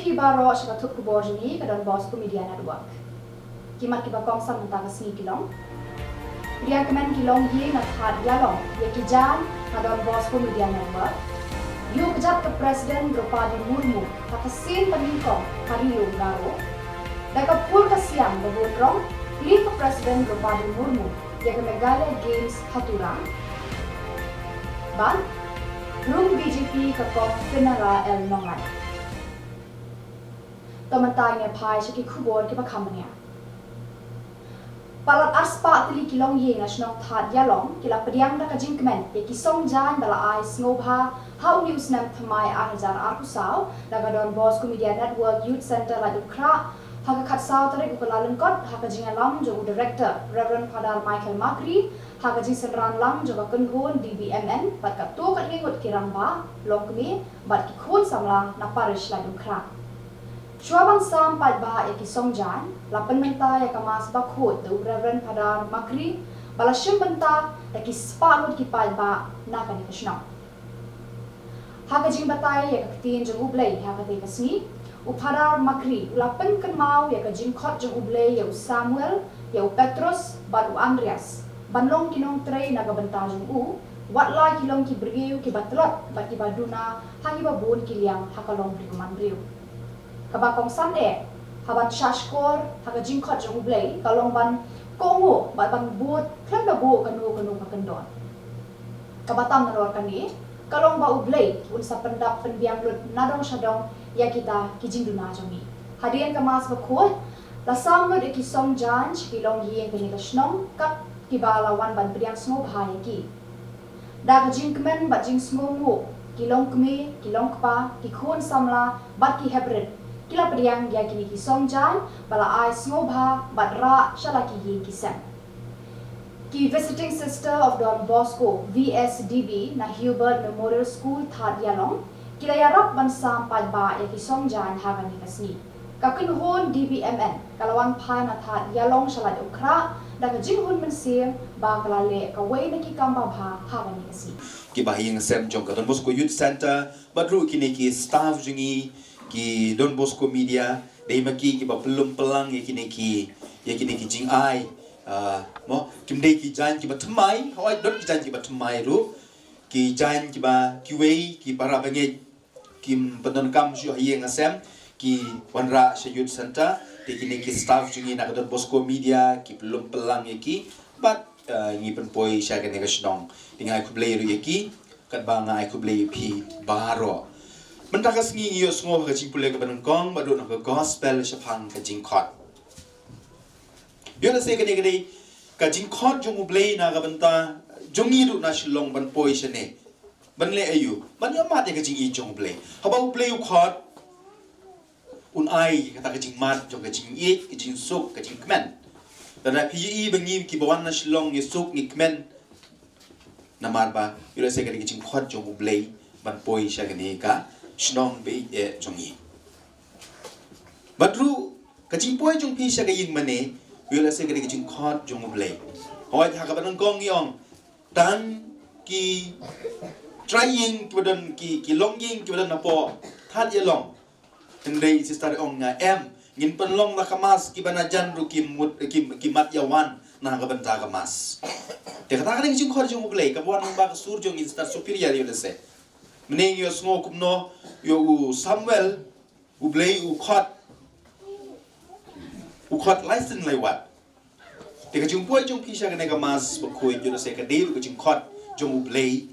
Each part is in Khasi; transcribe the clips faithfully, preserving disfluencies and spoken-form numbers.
Ki baroh sha ka thup khubor jong ngi ka Don Bosco Media Network. Ki mat kiba kongsan mynta ka sngi ki long: Pdiang kmen ki longïing na Thad Ïalong ïa ki jaiñ na Don Bosco Media Network. Ïuh kjat ka President Droupadi Murmu ha ka sien ba nyngkong ha Ri Lum Garo. Da ka pur ka siang ba bun rong, plie ka President Droupadi Murmu ïa ka Meghalaya Games ha Tura. Bad rung B J P ka Kong Fernella L Nonglait. To mynta ngin phai sha ki khubor kiba kham bniah. Palat arspah tylli ki longïing na shnong Thad Ïalong ki la pdiang da ka jingkmen ïa ki song jaiñ ba la ai sngewbha ha une u snem thymmai ar hajar arphew saw da ka Don Bosco Media Network Youth Centre Laitumkhrah ha ka khatsaw tarik u Kyllalyngkot ha ka jingïalam jong u Director Reverend Father Michael Makri ha ka jingsynran lang jong ka kynhun D B M N bad katto katne ngut ki rangbah, longkmie bad ki khun samla na Parish Laitumkhrah. Shuwa ban sam paidbah ïa ki song jaiñ, la pynmynta ïa ka Mass bakhuid da u Reverend Father Makri, ba la shim bynta da ki spah ngut ki paidbah na kane ka shnong. Ha ka jingbatai ïa ka ktien jong U Blei ha katei ka sngi, u Father Makri u la pynkynmaw ïa ka jingkhot jong U Blei ïa u Samuel, ïa u Petros bad u Andreas ban long ki nongtrei na ka bynta jong u, wat la ki long ki briew kiba tlot bad kiba duna ha kiba bun ki liang ha ka longbriew manbriew. Kaba kongsan eh, ha ban shahshkor ha ka jingkhot jong U Blei ka long ban kohnguh bad ban bud khlem da buh kano kano ka kyndon. Kaba tam nalor kane ka long ba U Blei un sa pyndap pynbiang lut nadong shadong ïa kita ki jingduna jong ngi. Hadien ka Mass bakhuid, la sam lut ïa ki song jaiñ sha ki longïing kane ka shnong kat kiba la wan ban pdiang sngewbha ïa ki. Da ka jingkmen bad jingsngewnguh, ki longkmie, ki longkpa, ki khun samla bad ki heprit ki la pdiang ïa kine ki song jaiñ ba la ai sngewbha bad rah sha la ki ïing ki sem. Ki Visiting Sister of Don Bosco, V S D B, na Hubert Memorial School, Thad Ïalong, ki la ïarap ban sam paidbah ïa ki song jaiñ ha kane ka sngi. Ka kynhun D B M N ka la wan phai na Thad Ïalong sha Laitumkhrah da ka jinghun mynsiem ba ka la leh kawei na ki kam babha ha kane ka sngi. Kiba ha ïing sem jong ka Don Bosco Youth Centre bad ruh kine ki staff jong ngi, ki Don Bosco Media, dei ma ki kiba pynlum pynlang ïa kine ki, ïa kine ki jingai, ah, mo, kim dei ki jaiñ kiba thymmai, hooid, don ki jaiñ kiba thymmai ruh, ki jaiñ kiba kiwei ki para bangeit kim pyndonkam shuh ha ïing ha sem, ki wanrah sha Youth Centre. Te kine ki staff jong ngi na ka Don Bosco Media ki pynlum pynlang ïa ki bad, ah, ngi pynpoi sha kane ka shnong. Te nga ai khublei ruh ïa ki, katba nga ai khublei ïa phi baroh. Mynta ka sngi ngi ïohsngew ha ka jingpule kaba nyngkong bad ruh na ka gospel shaphang ka jingkhot. Ïoh lehse kane ka dei ka jingkhot jong U Blei na ka bynta jong ngi ruh na Shillong ban poi shane. Ban leh aïu? Ban ïohmad ïa ka jingïeit jong U Blei. Haba U Blei u khot, un ai kata ka jingmad jong ka jingïeit, ka jingsuk, ka jingkmen. Lada phi ïohi ba ngi kiba wan na Shillong ngi suk ngi kmen. Namar ba ïoh lehse ka dei ka jingkhot jong U Blei ban poi sha kane ka shnong ba ïeit eh jong ngi. Bad ruh ka jingpoi jong phi sha ka ïing mane, ïoh lehse ka dei ka jingkhot jong U Blei. Hooid, ha kaba nyngkong ngi ong, tang ki trai ïing kiba don, ki, ki longïing kiba don hapoh Thad Ïalong. Hynrei sister ong nga em, ngin pynlong la ka Mass, kiba na jan ruh ki mut, ki, ki mat ïa wan na ka bynta ka Mass. Te kata ka dei ka jingkhot jong U Blei, kaba wan lyngba ka sur jong ngi Sister Superior ïoh lehse. Mynne ngi ïohsngew kumno ïa u Samuel, U Blei u khot, u khot lai sien lai wat. Te ka jingpoi jong phi sha kane ka Mass bakhuid ïoh lehse ka dei ruh ka jingkhot jong U Blei.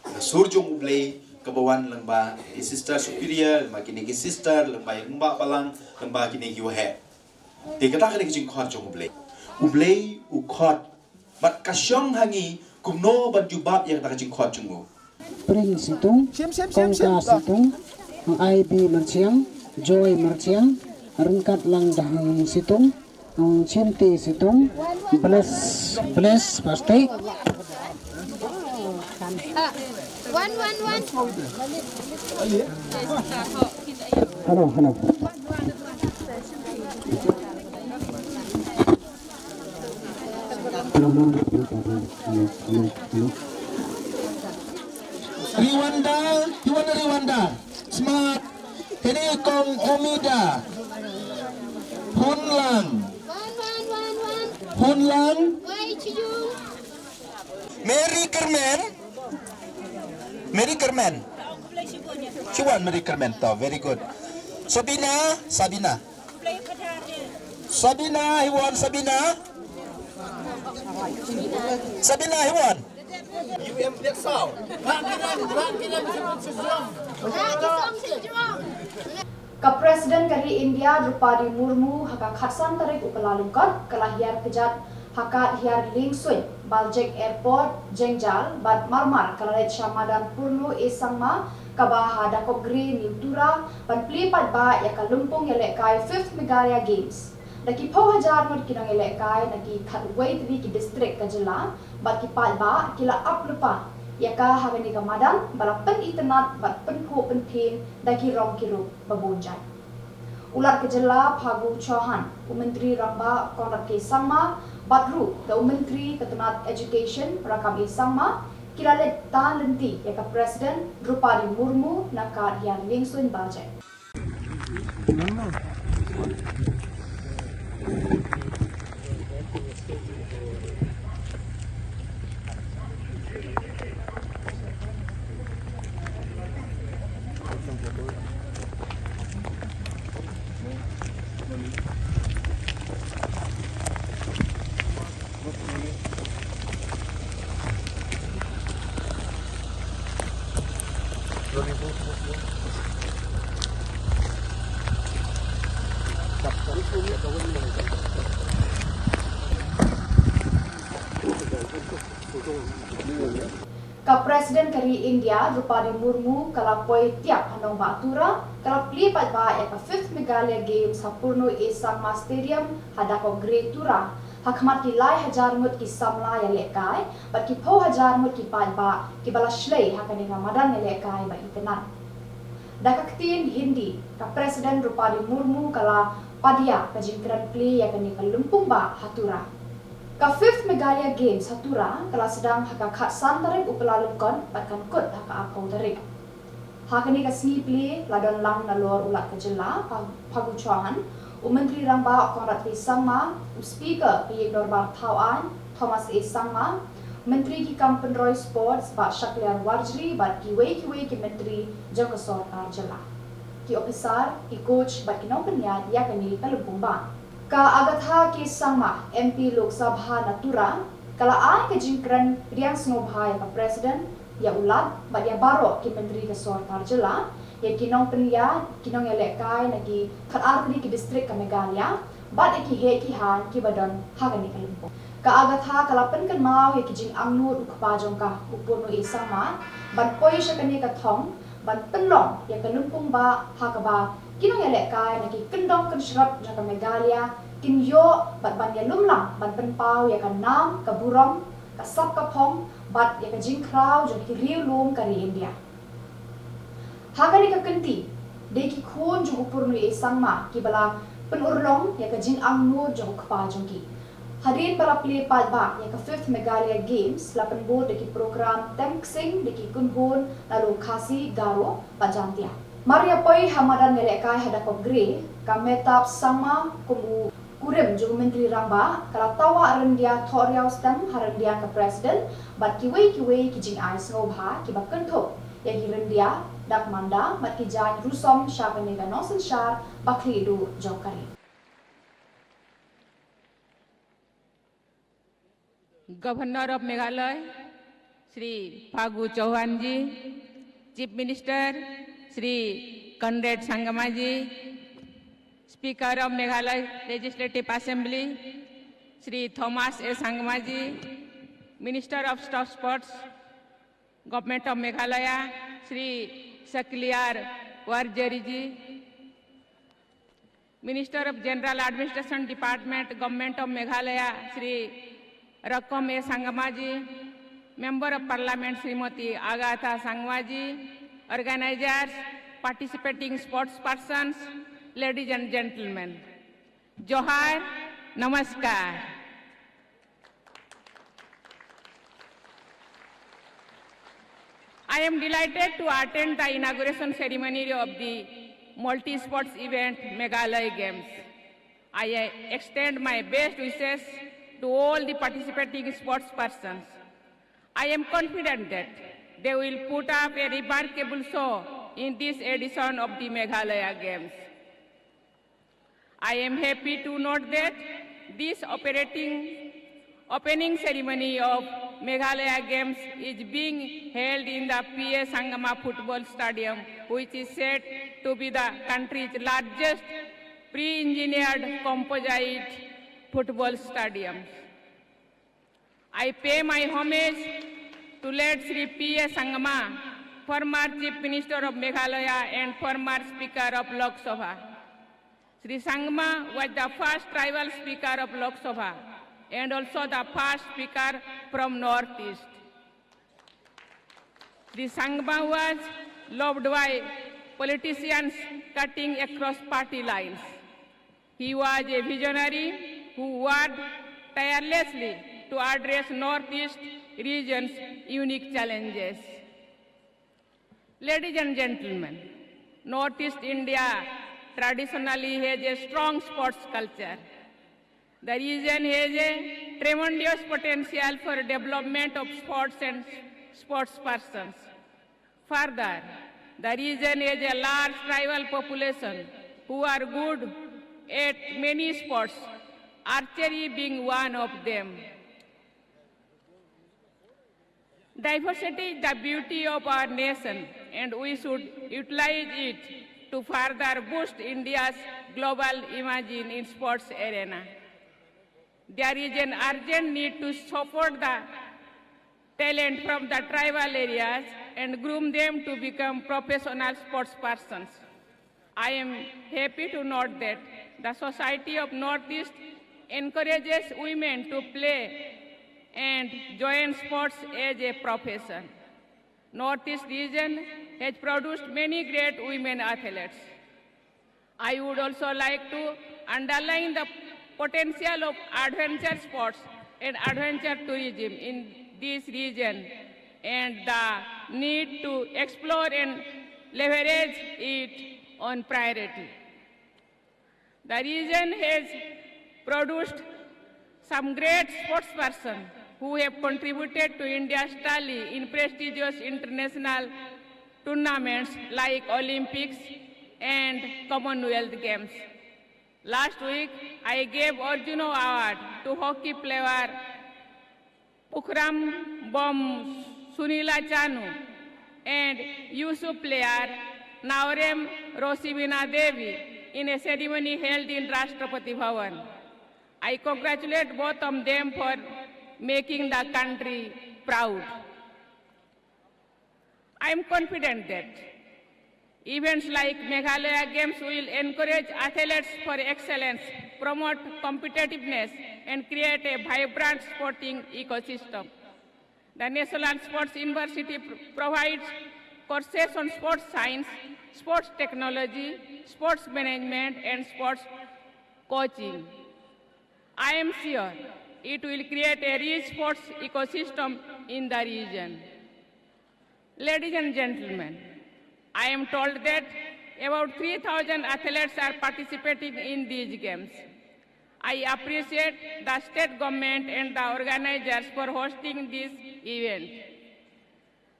Ka sur jong U Blei kaba wan lyngba i Sister Superior, lyngba kine ki sister, lyngba i Rangbah Balang, lyngba kine ki waheh. Te kata ka dei ka jingkhot jong U Blei. U Blei u khot bad ka shong ha ngi kumno ban jubab ïa kata ka jingkhot jong u. Prince Situng, Kongka Situng, Ivy Marchiang, Joy Marchiang, Ryngkat Langdahang Situng, Chinti Situng, Bless, Bless Pastik. One, one, one. Hello, hello. Hello, hello, hello, hello. Rwanda, you want Rwanda? Smart. Kine Kong Omida. Hunlang. Hunlang. Mary Kermen. Mary Kermen. She won Mary Kermen. To, very good. Sabina, Sabina. Sabina, he won, Sabina. Sabina, he won. Ka President ka ri India Droupadi Murmu ha ka khatsan tarik u Kyllalyngkot ka la hiar kjat ha ka hiar liengsuiñ Baljek Airport, Jengjal, bad marmar ka la leit sha madan Purno A Sangma kaba ha Dakopgre, New Tura, ban plie paidbah ïa ka lympung ïalehkai fifth Meghalaya Games. Da ki phew hajar ngut ki nongïalehkai na ki khatwei tylli ki district ka jylla bad ki paidbah ki la ap lypa ïa ka ha kane ka madan ba la pynitynnad bad pynphuh pynphieng da ki rong ki rup ba bun jait. U Lat ka jylla Phagu Chauhan, u Myntri Rangbah Conrad K Sangma, bad ruh da u Myntri ka tnat Education Rakkam A Sangma, ki la leit tan lynti ïa ka President Droupadi Murmu na ka hiar liengsuiñ Baljek. Ka President ka ri India, Droupadi Murmu, ka la poi tiap ha nongbah Tura, ka la plie paidbah ïa ka fifth Meghalaya Games ha Purno A Sangma Stadium, ha Dakopgre, Tura, ha khmat ki lai hajar ngut ki samla ïalehkai bad ki phew hajar ngut ki paidbah kiba la shlei ha kane ka madan ïalehkai ba itynnad. Da ka ktien Hindi, ka President Droupadi Murmu ka la padia ka jingkren plie ïa kane ka lympung bah ha Tura. Ka fifth Meghalaya Games ha Tura ka la sdang ha ka khatsan tarik u Kyllalyngkot bad kan kut ha ka arphew tarik. Ha kane ka sngi plie la don lang nalor u Lat ka jylla, Pha-, Phagu Chauhan, u Myntri Rangbah Conrad K Sangma, u Speaker ka Ïing Dorbar Thawaiñ Thomas A Sangma, Myntri ki kam pynroi Sports Bah Shakliar Warjri bad kiwei kiwei ki myntri jong ka sorkar jylla, ki ophisar, ki coach bad ki nongpynïaid ïa kane ka lympung bah. Ka Agatha K Sangma, M P Lok Sabha na Tura, ka la ai ka jingkren pdiang sngewbha ïa ka President, ïa u Lat bad ïa baroh ki myntri ka sorkar jylla, ïa ki nongpynïaid, ki nongïalehkai na ki khatar tylli ki district ka Meghalaya bad ïa ki heh ki haiñ kiba don ha kane ka lympung. Ka Agatha ka la pynkynmaw ïa ki jingangnud u kpa jong ka, u Purno A Sangma, ban poi sha kane ka thong ban pynlong ïa ka lympung bah ha kaba ki nongïalehkai na ki kyndong kynshrep jong ka Meghalaya kin ïoh bad ban ïalumlang ban pynpaw ïa ka nam, ka burom, ka sap ka phong bad ïa ka jingkhraw jong ki riewlum ka ri India. Ha kane ka kynti, dei ki khun jong u Purno A Sangma kiba la pynurlong ïa ka jingangnud jong u kpa jong ki. Hadien ba la plie paidbah ïa ka fifth Meghalaya Games, la pynbud da ki program tem ksing da ki kynhun na lum Khasi, Garo bad Jaintia. Mar ïa poi ha madan ïalehkai ha Dakopgre, ka Mehtab Sangma kum u kurim jong u Myntri Rangbah ka la tawah ryndia thohriaw stem ha ryndia ka President bad kiwei kiwei ki jingai sngewbha kiba kynthup ïa ki ryndia dak manda bad ki jaiñ rusom sha kane ka nongsynshar ba khlieh duh jong ka ri. Governor of Meghalaya, Shri Phagu Chauhan ji, Chief Minister, Shri Conrad Sangma ji, Speaker of Meghalaya Legislative Assembly, Shri Thomas A Sangma ji, Minister of Staff Sports, Government of Meghalaya, Shri Shakliar Warjri ji, Minister of General Administration Department, Government of Meghalaya, Shri Rakkam A Sangma ji, Member of Parliament, Srimati Agatha Sangma ji, organizers, participating sports persons, ladies and gentlemen. Johar, namaskar. I am delighted to attend the inauguration ceremony of the multi-sports event Meghalaya Games. I uh, extend my best wishes to all the participating sports persons. I am confident that they will put up a remarkable show in this edition of the Meghalaya Games. I am happy to note that this operating opening ceremony of Meghalaya Games is being held in the P A Sangma Football Stadium, which is said to be the country's largest pre-engineered composite football stadium. I pay my homage to late Shri P A Sangma, former Chief Minister of Meghalaya and former Speaker of Lok Sabha. Shri Sangma was the first tribal speaker of Lok Sabha and also the first speaker from Northeast. Shri Sangma was loved by politicians cutting across party lines. He was a visionary who worked tirelessly to address Northeast region's unique challenges. Ladies and gentlemen, Northeast India traditionally has a strong sports culture. The region has a tremendous potential for development of sports and sports persons. Further, the region has a large tribal population who are good at many sports, archery being one of them. Diversity is the beauty of our nation, and we should utilize it to further boost India's global image in sports arena. There is an urgent need to support the talent from the tribal areas and groom them to become professional sports persons. I am happy to note that the Society of Northeast encourages women to play and join sports as a profession. Northeast region has produced many great women athletes. I would also like to underline the potential of adventure sports and adventure tourism in this region and the need to explore and leverage it on priority. The region has produced some great sportspersons who have contributed to India's tally in prestigious international tournaments like Olympics and Commonwealth Games. Last week, I gave Arjuno Award to hockey player Pukhram Bom Sunila Chanu and Wushu player Naorem Rosibina Devi in a ceremony held in Rashtrapati Bhavan. I congratulate both of them for making the country proud. I am confident that events like Meghalaya Games will encourage athletes for excellence, promote competitiveness, and create a vibrant sporting ecosystem. The National Sports University pr- provides courses on sports science, sports technology, sports management, and sports coaching. I am sure it will create a rich sports ecosystem in the region. Ladies and gentlemen, I am told that about three thousand athletes are participating in these games. I appreciate the state government and the organizers for hosting this event.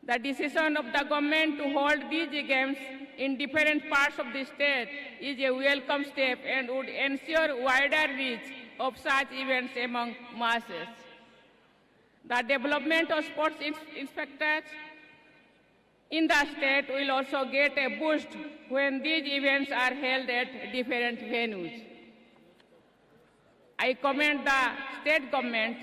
The decision of the government to hold these games in different parts of the state is a welcome step and would ensure wider reach of such events among masses. The development of sports ins- infrastructure in the state will also get a boost when these events are held at different venues. I commend the state government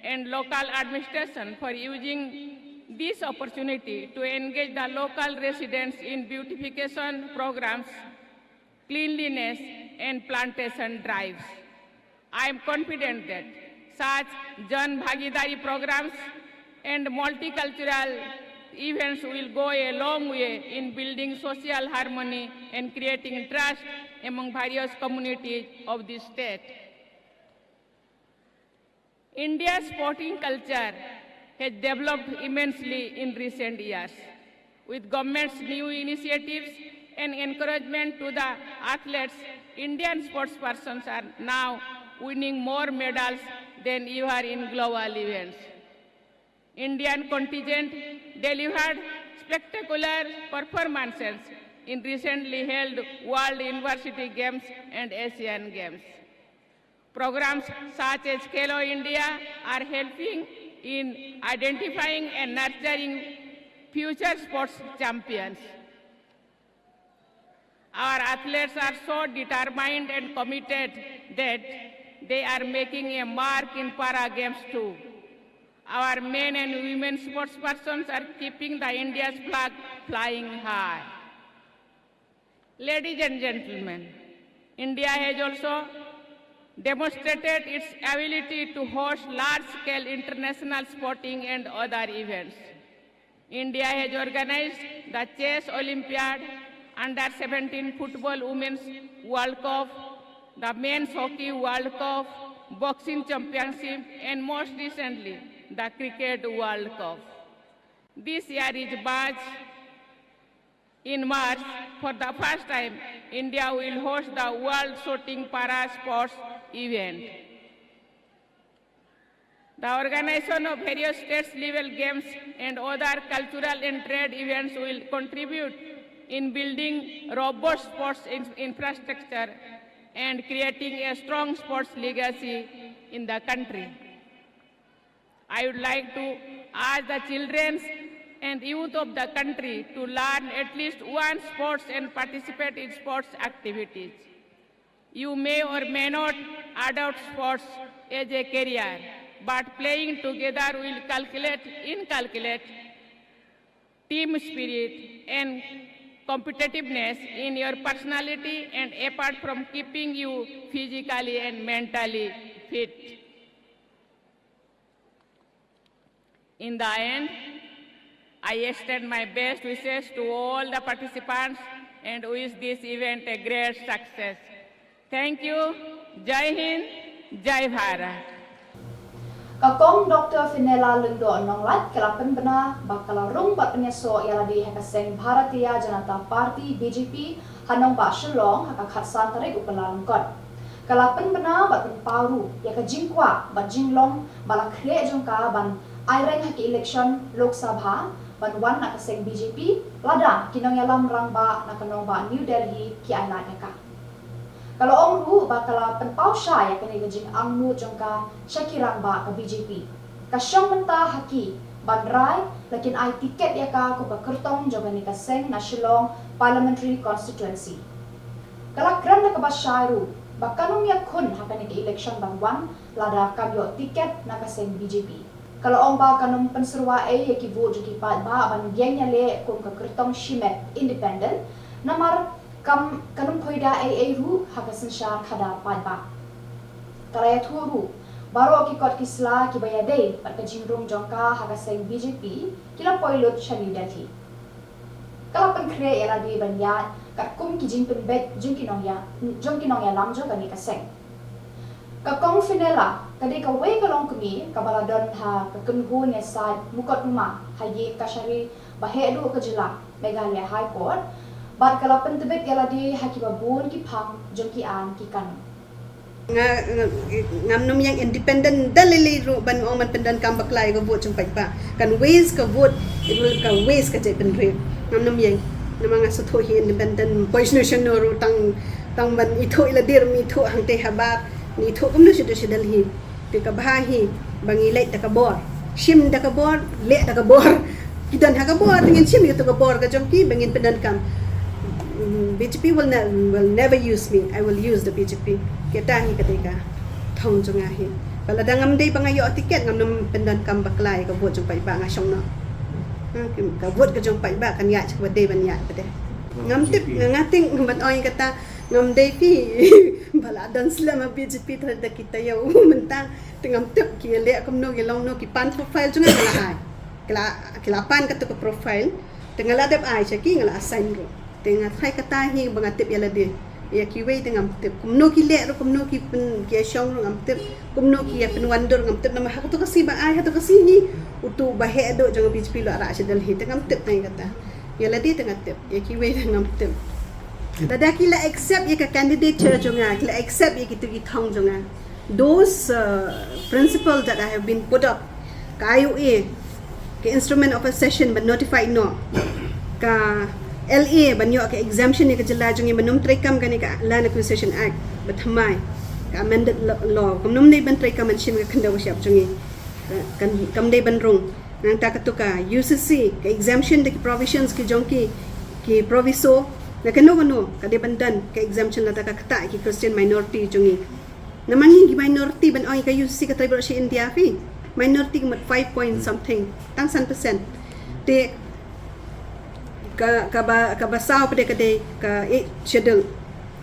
and local administration for using this opportunity to engage the local residents in beautification programs, cleanliness, and plantation drives. I am confident that such Jan Bhagidari programs and multicultural events will go a long way in building social harmony and creating trust among various communities of the state. India's sporting culture has developed immensely in recent years, with government's new initiatives An encouragement to the athletes, Indian sportspersons are now winning more medals than ever in global events. Indian contingent delivered spectacular performances in recently held World University Games and Asian Games. Programs such as Khelo India are helping in identifying and nurturing future sports champions. Our athletes are so determined and committed that they are making a mark in Para Games too. Our men and women sportspersons are keeping the India's flag flying high. Ladies and gentlemen, India has also demonstrated its ability to host large-scale international sporting and other events. India has organized the Chess Olympiad, Under seventeen Football Women's World Cup, the Men's Hockey World Cup, Boxing Championship, and most recently, the Cricket World Cup. This year is March. In March, for the first time, India will host the World Shooting Para Sports event. The organization of various state level games and other cultural and trade events will contribute in building robust sports in- infrastructure and creating a strong sports legacy in the country. I would like to ask the children and youth of the country to learn at least one sports and participate in sports activities. You may or may not adopt sports as a career, but playing together will calculate, inculcate team spirit and competitiveness in your personality and apart from keeping you physically and mentally fit. In the end, I extend my best wishes to all the participants and wish this event a great success. Thank you. Jai Hind, Jai Bharat. Ka Kong Doctor Fenella Lyngdoh Nonglait ka la pynbna ba ka la rung bad pynïasoh ïa lade ha ka seng Bharatiya Janata Party B J P ha nongbah Shillong ha ka khatsan tarik u Kyllalyngkot. Ka la pynbna bad pynpaw ruh ïa ka jingkwah bad jinglong ba la khreh jong ka ban aireng ha ki election Lok Sabha ban wan na ka seng B J P lada ki nongïalam rangbah na ka nongbah New Delhi ki ailad ïa ka. Ka la ong ruh ba ka la pynpaw shai ïa kane ka jingangnud jong ka sha ki rangbah ka B J P. Ka shong mynta ha ki ban rai la kin ai tiket ïa ka kum ka kyrtong jong kane ka seng na Shillong Parliamentary Constituency. Ka la kren da kaba shai ruh ba kan ym ïakhun ha kane ka election ban wan lada kam ïoh tiket na ka seng B J P. Ka la ong ba kan ym pynsyrwa ei ïa ki vote jong ki paidbah ban ïeng ïaleh kum ka kyrtong shimet independent namar kam kan ym poi da ei ei ruh ha ka synshar khadar paidbah. Ka la ïathuh ruh baroh ki kot ki sla kiba ïadei bad ka jingrung jong ka ha ka seng B J P ki la poi lut sha New Delhi. Ka la pynkhreh ïa lade ban ïaid katkum ki jingpynbeit jong ki nongïa jong ki nongïalam jong kane ka seng. Ka Kong Fenella ka dei kawei ka longkmie kaba la don ha ka kynhun ïasaid mukotduma ha ïing kashari ba heh duh ka jylla Meghalaya High Court bad ka la pyntbit ïa lade ha kiba bun ki phang jong ki aiñ ki kanun. Nga, nga ngam nym ïeng independent da lei lei ruh ban ong ban pyndonkam bakla ïa ka vote jong paidbah. Kan waste ka vote, it will ka waste ka jaitbynriew. Ngam nym ïeng. Namar nga sngewthuh hi independent poi shano shano ruh tang tang ban ithuh ïa lade ruh ym ithuh hangtei habar. Ngi ithuh kumno sha sha Delhi. Te ka bha hi ba ngi leit da ka bor. Shim da ka bor, leh da ka bor. Ki don ha ka bor, te ngin shim ïa ka bor ka jong ki ba ngin pyndonkam. B J P will, ne will never use me. I will use the B J P. Kata hi ka dei ka thong jong nga hi. Ba lada ngam dei ba nga ïoh tiket ngam nym pyndonkam bakla ïa ka vote jong paidbah, nga shong noh. Ka vote ka jong paidbah kan ïaid sha kaba dei ban ïaid pat de. Ngam tip, nga, nga think ban ong kata ngam dei phi. Ba la don slem ha B J P tang da ki taïew mynta. Te ngam tip ki ïaleh kumno, ki long kumno, ki pan profile jong nga, nga la ai. Ki la, ki la pan katu ka profile. Te nga la dep ai sha ki, nga la assign ruh. Te nga tharai kata hi ba nga tip ïa lade. Ïa kiwei te ngam tip. Kumno ki leh ruh, kumno ki pyn, ki ïashong ruh ngam tip. Kumno ki ïapynwandur ngam tip. Namar ha katu ka sngi ba ai, ha katu ka sngi hi utu uba heh duh jong ka B J P u la rah sha Delhi, te ngam tip tang ïa kata. Ïa lade te nga tip, ïa kiwei te ngam tip. Lada ki la accept ïa ka candidature jong nga, ki la accept ïa kitu ki thong jong nga. Those uh, principle that I have been put up, ka I O A, ka instrument of accession ban notify noh, ka L A ban ïoh ka exemption ïa ka jylla jong ngi ban ym treikam kane ka Land Acquisition Act ba thymmai, ka amended lo- law, kam nym dei ban treikam ban shim ka khyndew ka shyiap jong ngi. Ka- kan kam dei ban rung. Nangta katu ka U C C, ka exemption da ki provisions ki jong ki, ki proviso, na kano kano ka dei ban don ka exemption lada ka ktah ki Christian minority jong ngi. Namar ngi ki minority ban ong ïa ka U C C ka trei baroh shi India phi. Minority ka mut five point something, tang san percent. Te ka kaba kaba saw pat ka dei ka eighth schedule.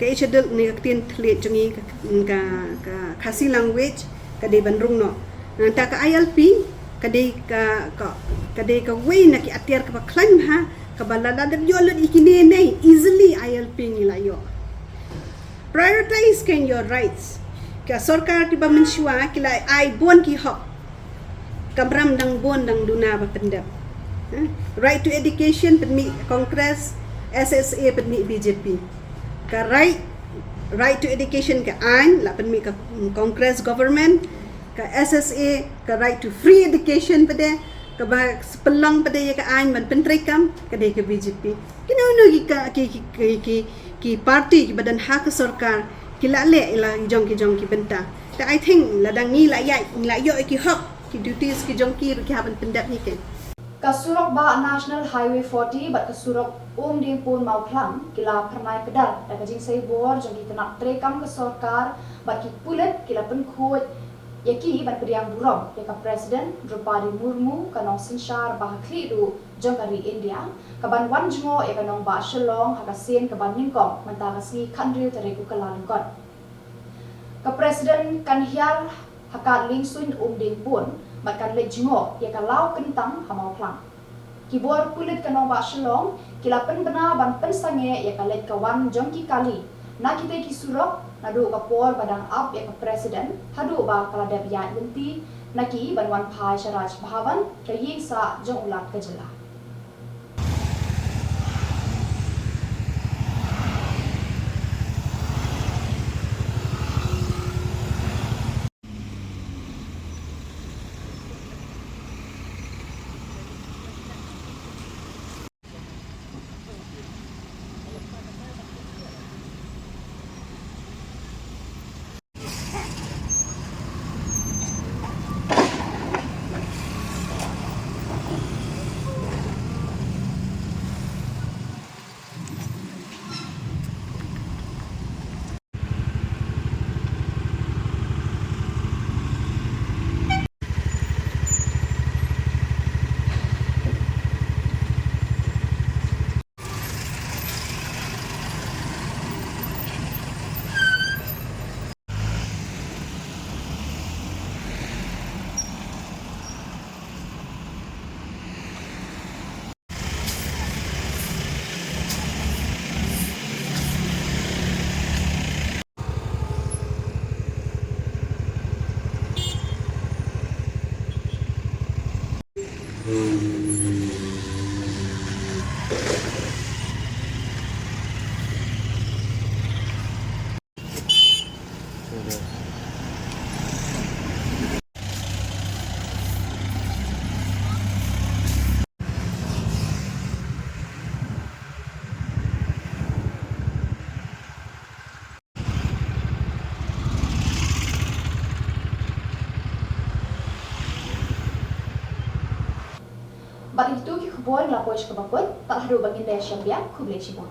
Ka eighth schedule ne ka ktien thylliej jong ngi ka, ka, ka Khasi language ka dei ban rung noh. Nangta ka I L P ka dei ka, ka, ka dei kawei na ki atiar kaba khlaiñ bha, kaba lada dep ïoh lut ïa kine ne easily I L P ngi la ïoh. Prioritize kein your rights. Ka sorkar kiba mynshuwa ki la ai bun ki hok. Kamram dang bun dang duna ba pyndep. Eh, right to education pynmih Congress, S S A pynmih B J P. Ka right, right to education ka aiñ la pynmih ka, mm, Congress government, ka S S A, ka right to free education pat de, kaba pynlong pat de ïa ka aiñ ban pyntreikam, ka dei ka B J P. Kino kino ki ka, ki, ki, ki, ki, ki party kiba don ha ka sorkar ki la leh ïa la jong ki jong ki bynta. Te I think lada ngi la ïa, ngi la ïoh ïa ki hok, ki duties ki jong ki ruh ki hap ban pyndep hi kein. Ka surok bah National Highway forty bad ka surok Umdingpur Mawphlang ki la phyrnai kdar da ka jingsaibor jong ki tnat treikam ka sorkar bad ki pulit ki la pynkhuid ïa ki ban pdiang burom ïa ka President Droupadi Murmu, ka nongsynshar ba ha khlieh duh jong ka ri India, ka ban wan jngoh ïa ka nongbah Shillong ha ka sien ka ban nyngkong mynta ka sngi khathynriew tarik u Kyllalyngkot. Ka President kan hiar ha ka liengsuiñ Umdingpur bad kan leit jngoh ïa ka law kyntang ha Mawphlang. Ki bor pulit ka nongbah Shillong ki la pynbna ban pynsangeh ïa ka leit ka wan jong ki kali na kitei ki surok naduh ka por ba dang ap ïa ka President haduh ba ka la dep ïaid lynti na ki ban wan phai sha Raj Bhavan, ka ïing sah jong u Lat ka jylla. Bad ïa kitu ki khubor ngi la poi sha kaba kut, tad haduh ba ngin ïashem biang, khublei shibun.